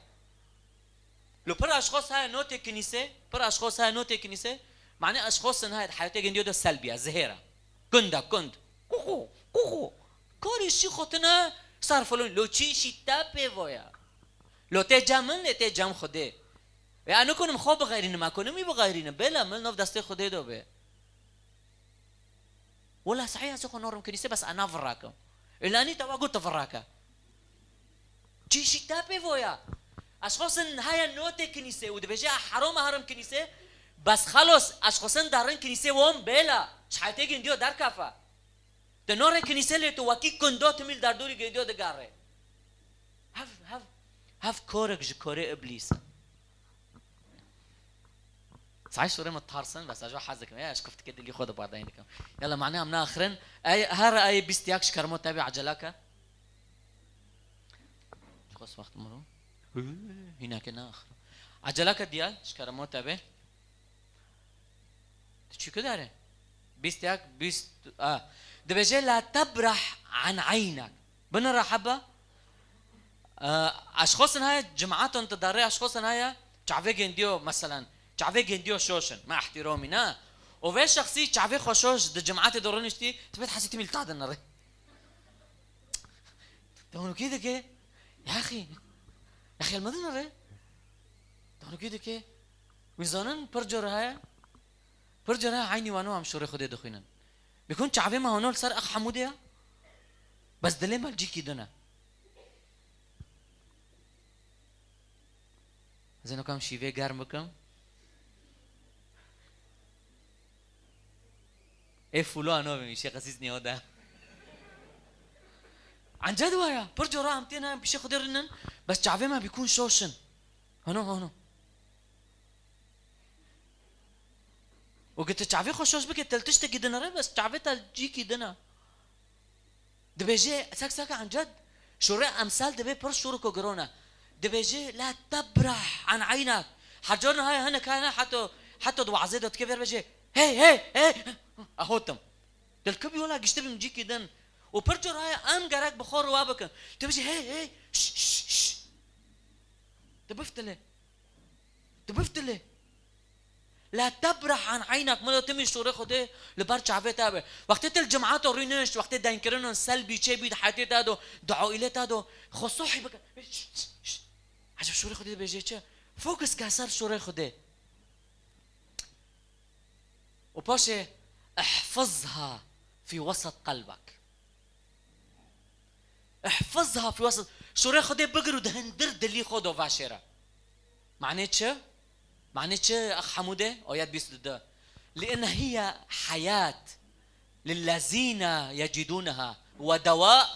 Lo pir eşxos heye notê kinîsê, pir eşxos heye notê kinîsê, manê eşxosin heye di heyatê gindiyo de selbiye, zihêre. Kunda, kund. Kuxu, kuxu. Korî şî xotine sar filonî. Lo çî şî te pê voya. Lo tê cem min, lê tê cem Xwedê. Ya nikonim xwe bixeyrînim, a konim wî bixeyrînim. Bêle min nov destê Xwedê de be. Wela sehî ez xwe norim kinîsê, bes ana virakim. Îlanî te wa got te virake. Çî şî te pê voya. Eşxosin heye notê kinîsê û dibêje a heroma herim kinîsê, bes xelos eşxosin darin kinîsê won bêla. Şahitê gindiyo derkafa. Te norê kinîsê lê tu wekî kundo timîl derdorî gindiyo digarê. Hev, hev, hev korek ji korê iblîs. Say sûrê me tarsin, bes ez hez dikim. Ya, ez kuftikê dilî xwe de bardayî dikim. Yala, mane em naxirin. Ey, her ey bîst yak ji kermo te bê, ecele ke. Ji xwe wext miro. Hîneke naxir. Ecele ke diyal, ji kermo te bê. Tu çi ku dare? Bîst yak, bîst, a. Dibêje, "La tebrah an eynek." Binira heba. E, eşxosin heye, cematon tu darê eşxosin heye, çavê gendiyo, meselen, çavê gendiyo şoşin, me ihtiromî, ne? Û vê şexsî çavê xwe şoş di cematê de rûniştî, tu bê hesî timîl ta dinirê. Te hûn kî dike? Yaxî. Yaxî, el me dinirê. Te hûn kî dike? Wî zanin pir cor heye. Pir cor heye eynî wano em şûrê Xwedê dixwînin. Bikun çavê me hano li ser ex hemû de ya. Bes dilê me li cîkî din e. Ez ê niha em şîvê germ bikim. Ê fûlo ano bim, îşê qesîs niyo de. Ence de waya, pir cora em têne em pişê Xwedê rînin, bes çavê me bikun şoşin. Hano, hano. Û gi tu çavê xwe şoş bike, tel tiştekî dinere, bes çavê tel cîkî dina. Dibêje, sek sek ancet, şûrê emsal dibê pir şûr ku girone. Dibêje, "La tebrah an eynak." Her car niha hene kane, hato, hato di wazê de dike ver bêje, "Hey, hey, hey, ahotim." Dilkib yola giştibim cîkî din. Û pir car haya em gerek bi xwe riwa bikin. Dibêje, "Hey, hey, şş, şş, şş." Dibiftilê. Tu biftilê. La tebrah an eynak, milo timî şûrê Xwedê li ber çavê te be. Wextê te li cemato rûnişt, wextê denkirino selbî çêbî di heyatê te do, di aîlê te do, xwe sohî bike. Şş, şş, şş. Eceb şûrê Xwedê dibêje çi? Fokus ke ser şûrê Xwedê. Û paşê ihfizha fî wesat qelbek. Ihfizha fî wesat. Şûrê Xwedê bigir û di hindir dilî xwe de veşêre. Manê çi? Manê çi, ex Hemûdê? Ayet bîst û du. Li inne hiye heyat lillezîne yecidûneha we dewa.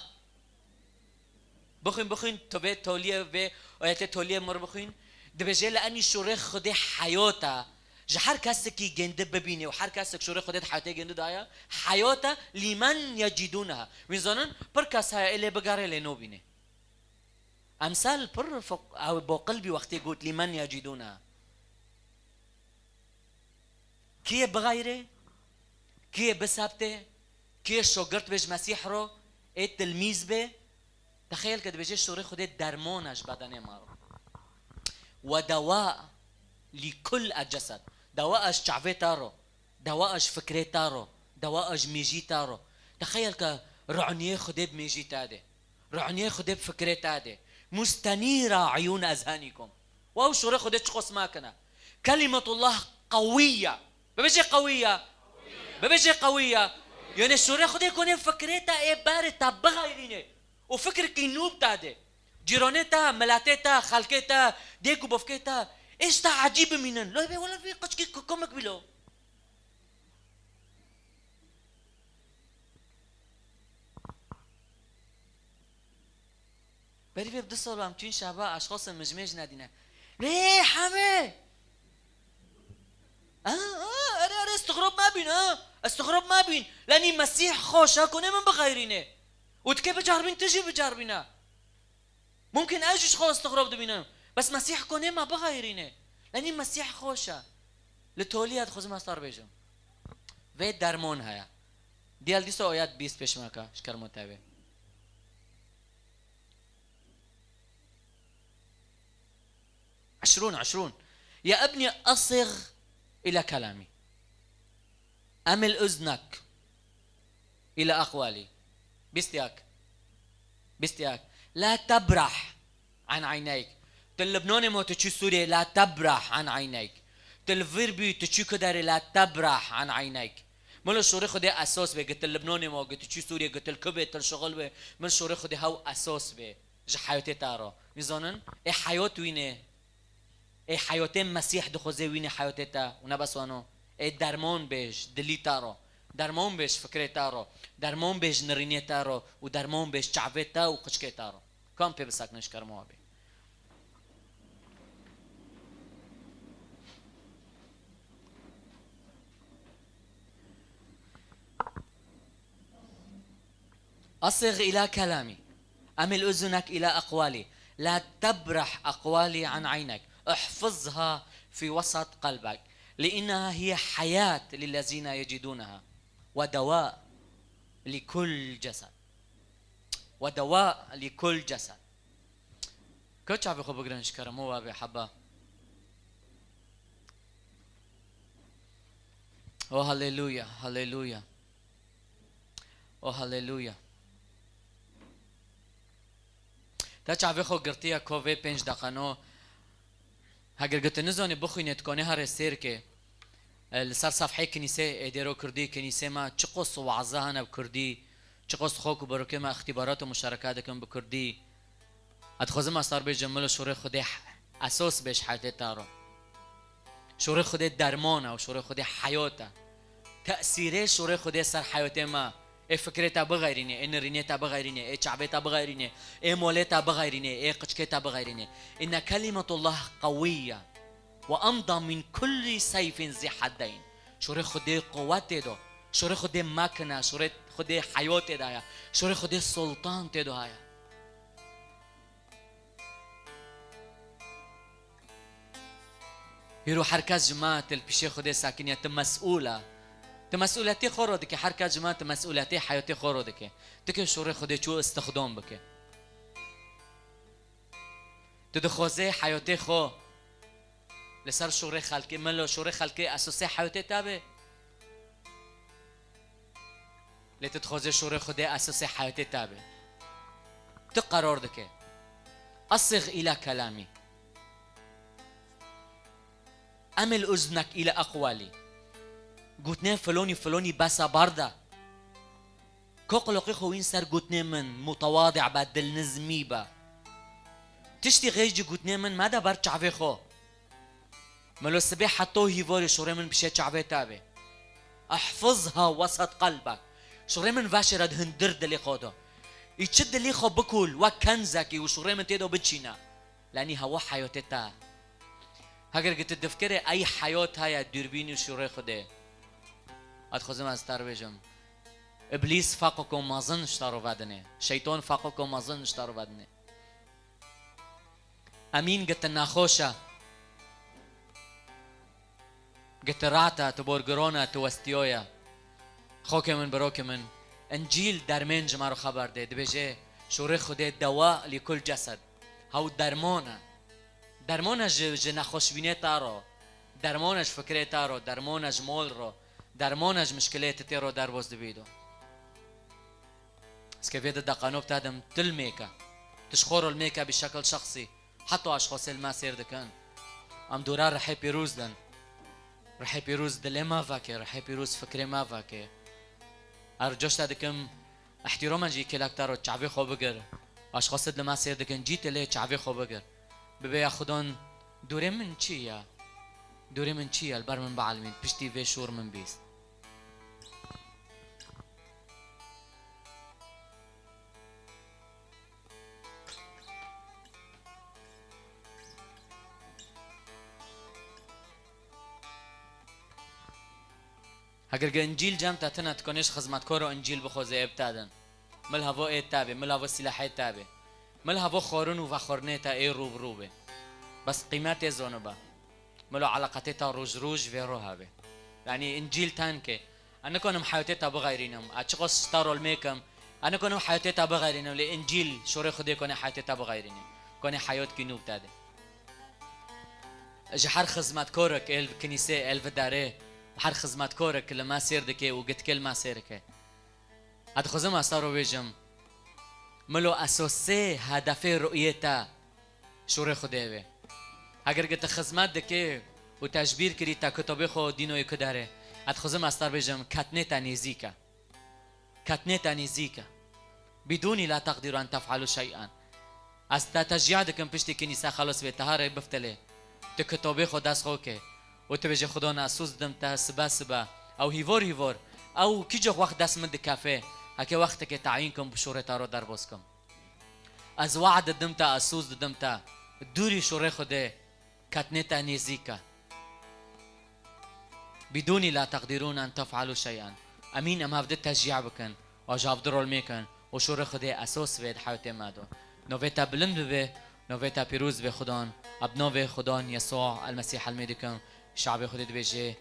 Bixwîn, bixwîn, tu vê toliyê, vê ayetê toliyê mir bixwîn. Dibêje li enî şûrê Xwedê heyot e. Ji her kesekî gêndi bibînê û her kesek şûrê Xwedê di heyatê gêndi daye, heyot e, lîmen yecidûneha. Wî zanin, pir kes heye ê lê bigere lê nobînê. Emsal pir fo-, ew boqil bî wextê got, "Lîmen yecidûneha." Kiyê bixeyrê, kiyê bisebtê, kiyê şogirt bê ji Mesîh ro, ê tilmîz bê, texeyel ke dibêje şûrê Xwedê dermon e ji bedenê me ro. We dewa lî kul e cesed. Dewa e ji çavê te ro. Dewa e ji fikrê te ro. Dewa e ji mêjî te ro. Texeyel ke roniyê Xwedê bi mêjî te de. Roniyê Xwedê bi fikrê te de. Mustenîra eyûn ezhenîkum. Wow, şûrê Xwedê çiqos makine. Kelimetullah qewî ye. Bibêje qewî ye. Bibêje qewî ye. Yanî şûrê Xwedê konê fikrê te ê berê te bixeyrînê. Û fikrekî nû bi te de. Cîranê te, miletê te, xelkê te, dêk û bofkê te. Êş te ecîb bimînin. Lo bê wele vê qeçkî kukumik bî lo. Berî vê bi du sal em çûn şaba, eşxosin mijmêj nedîne. Lê hemê. Ha, ha, erê, erê, istigrob mebîn, ha. Istigrob mebîn. Lenî Mesîh xweş e, konê min bixeyrîne. Û dike bicarbîn, tu jî bicarbîne. Mumkin ez jî ji xwe istigrob dibînim. Bes Mesîh konê me bixeyrîne. Lenî Mesîh xweş e. Li tolî ya dixwazim ez te re bêjim. Vê dermon heye. Diyal dîsa oyat bîst pêşmaka ji kermo te bê. عشرون، عشرون. يا ابني أصغ إلى كلامي. أمل أذنك إلى أقوالي. Bîst yak. Bîst yak. لا تبرح عن عينيك. Tu li Libnanê ma tu çû Sûriyê, لا تبرح عن عينيك. Tu li vir bû, tu çû ku derê, لا تبرح عن عينيك. Milo şorê Xwedê esas be, gi tu li Libnanê ma, gi tu çû Sûriyê, gi tu li ku bê, tu li şixul bê, mil şorê Xwedê hew esas be ji heyatê te re. Nizanin, ê heyat wînê. Ê heyatê Mesîh dixwaze wînê heyatê te û ne bes wano. Ê derman bê ji dilî te re, derman bê ji fikrê te re, derman bê ji nirînê te re û derman bê ji çavê te û qiçkê te re. Kam pê bisekine ji kerema we bê. أصغ إلى كلامي، أمل أذنك إلى أقوالي، لا تبرح أقوالي عن عينك، احفظها في وسط قلبك، لأنها هي حياة للذين يجدونها، ودواء لكل جسد، ودواء لكل جسد. Ku çavê xwe bigirin ji keremo we bê heba. O haleluya, haleluya. O haleluya. Te çavê xwe girtiye ko vê pênc deqeno. Heger gi tu nizanî bixwînê, tu kanê here sêr ke. E, li ser sefheyê kinîsê êdêro kurdî, kinîsê me çiqos waza hene bi kurdî, çiqos xok û birokê me îxtîbarat û muşareka dikin bi kurdî. Ez dixwazim ez te re bêjim, milo şorê Xwedê esos be ji heyatê te re. Şorê Xwedê derman e û şorê Xwedê heyat e. Tesîrê şorê Xwedê ser heyatê me, ê fikrê te bixeyrînê, ê nirînê te bixeyrînê, ê çavê te bixeyrînê, ê molê te bixeyrînê, ê qiçkê te bixeyrînê. Inne kelimetullah qewî ye. Ve emda min kulli seyfin zî heddeyn. Şorê Xwedê quwet tê de. Şorê Xwedê mekine, şorê Xwedê heyat tê de heye. Şorê Xwedê sultan tê de heye. Hîro her kes ji me tu li pişê Xwedê sekiniye, tu mesûl e. Tu mesûletê xwe ro dike, her kes ji me tu mesûletê heyatê xwe ro dike. Tu ke şorê Xwedê çû istixdam bike. Tu dixwazê heyatê xwe li ser şorê xelkê, milo şorê xelkê esosê heyatê te be. Lê tu dixwazê şorê Xwedê esosê heyatê te be. Tu qerar dike. Esix îla kelamî. Emil uznek îla eqwalî. Gotinê filonî filonî besa barda. Ko qulaqê xwe wîn ser gotinê min, mutewadi be, dilnizmî be. Tiştî xêj ji gotinê min mede ber çavê xwe. Melo sibê heta hîvarê şorê min bişê çavê te be. Ehfizha wesat qelbek. Şorê min veşêre di hundir dilê xwe de. Î çi dilê xwe bikul, wek kenzekî û şorê min tê de biçîne. Lenî hewa heyatê te. Heger ki tu difikirê ey heyat heye dûrbîn û şûrê Xwedê. Ez dixwazim ez te re bêjim. Îblîs feqoko mezin ji te re vedinê. Şeytan feqoko mezin ji te re vedinê. Emîn, gi tu nexweş e. Gi tu rahat e, tu borgiron e, tu westiyoye. Xokê min, birokê min, Încîl dermên ji me re xeber dê. Dibêje, şûrê Xwedê dewa li kul cesed. Hew derman e. Derman e ji, ji nexweşbînê te re. Derman e ji fikrê te re. Derman e ji mol re. Derman e ji mişkilê tu tê re derbas dibî do. Ez ke vê di deqano bi te dim, tu li mêke. Tu ji xwe re li mêke bi şekil şexsî. Heta aşxosê li me sêr dikin. Em dûra rihê pîroz din. Rihê pîroz dilê me veke, rihê pîroz fikrê me veke. Ez coş te dikim, îhtîromen jî kêlek te re çavê xwe bigir. Aşxosê li me sêr dikin, cî te lê çavê xwe bigir. Bibê ya Xudan, dûrê min çi ye? Dûrê min çi ye? Li ber min bielmîn, piştî vê şûr min bîst. Heger ki Încîl cem te tine, tu konê ji xizmetkaro Încîl bixwazê ê bi te din. Mil hevo ê te bê, mil hevo sîlehê te bê. Mil hevo xwarin û vexwarinê te ê rû bi rû bê. Bes qîmetê zonibe. Milo eleqetê te roj roj vê ro hebe. Yanî Încîl tenke. Ez nikonim heyatê te bixeyrînim. Ez çiqas star olmê kim. Ez nikonim heyatê te bixeyrînim. Lê Încîl, şorê Xwedê konê heyatê te bixeyrîne. Konê heyat kî nû te de. Ji her xizmetkorek êl kinîsê, êl vidarê, her xizmetkorek li me sêr dike û gitkê li me sêr dike. Ez dixwazim ez te ro bêjim. Milo esosê hedefê rûyê te şûrê Xwedê be. Heger ki tu xizmet dikê û te ji bîr kirî te kitobê xwe dînoyê ku dere, ez dixwazim ez te bêjim, ketnê te nêzîk e. Ketnê te nêzîk e. Bidûnî la teqdîru en tef'alû şey'en. Ez te teşcîa dikim piştî kinîse xelos bê, te ha rê biftilê. Tu kitobê xwe dest xwe ke. Û tu bêjê, Xudan, ez soz didim te sibe sibe. Ew hîvor hîvor. Ew kîco wext dest min dikefe. Heke wextekê teyîn kim bi şûrê te ro derbas kim. Ez we'd didim te, ez soz didim te. Dûrî şûrê Xwedê. Ketnê te nêzîk e. Bidûnî la teqdîrûn en tef'alû şey'en. Emîn em hevdi teşcîa bikin, û ji hevdi rolmê kin, û şûrê Xwedê esos vê di hewtê me do. Novê te bilind bibe, novê te pîroz be Xudan. Eb novê Xudan Yesûa El Mesîh helmê dikim. Şabê Xwedê dibêje.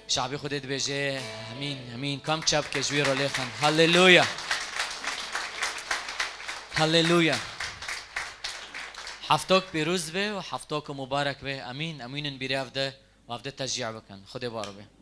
Şabê Xwedê dibêje. Emîn, emîn. Kam çep ke ji wî rolê xin. Haleluya. Haleluya. Heftok pîroz be û heftok mubarek be. Emîn, emînin bîrê hevdi. Û hevdi teşcîa bikin. Xwedê bar be.